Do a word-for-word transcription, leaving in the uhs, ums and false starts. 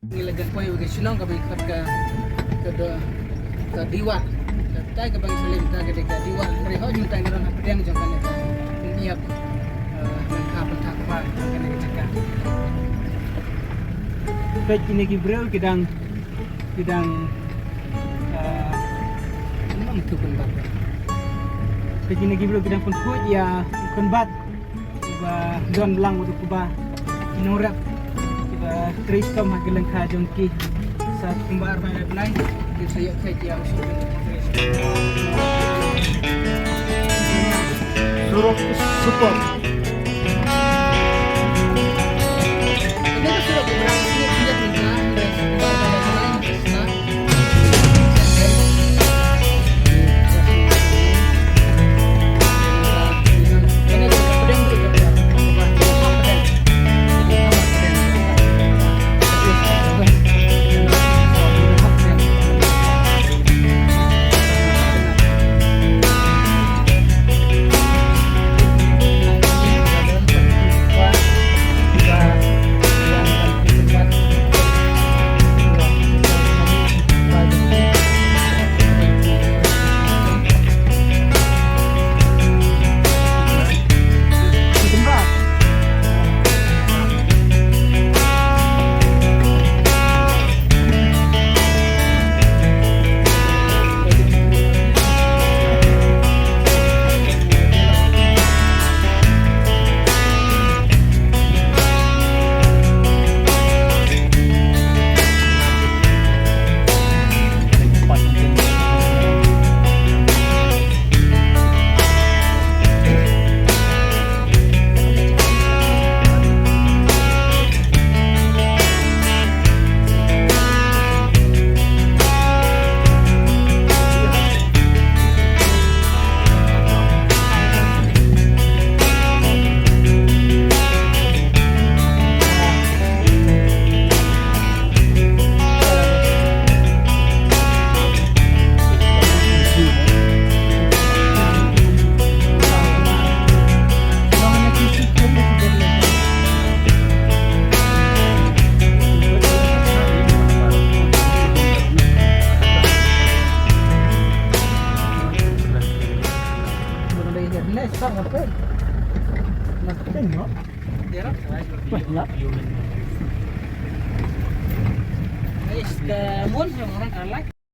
Ngi la jan poi wa ka Shillong kaba ngi khot ka, ka do, ka Diwah. Ka tai kaba ngi salim ta ka dei ka Diwah. Hynrei ho jingmyntoi ngi don hapdeng jong kane ka. Ngi ïap, eh, lyngkha pynthak ba jong kane ka jaka. Peit kine ki briew ki dang, ki dang, eh, ym tu pynbat. Peit kine ki briew ki dang pynkhuid ïa u kynbat. Ba don lang u dei uba nongrep, uba trei shitom ha ki lyngkha jong ki. Sa kumba ar bnai lai bnai, ki sa ïoh kheit ïa u suk. Surok Super. Ini ka surok uba ngi ïa kumba ar bnai lai bnai, sa Guys, ka mon sa orang ka like.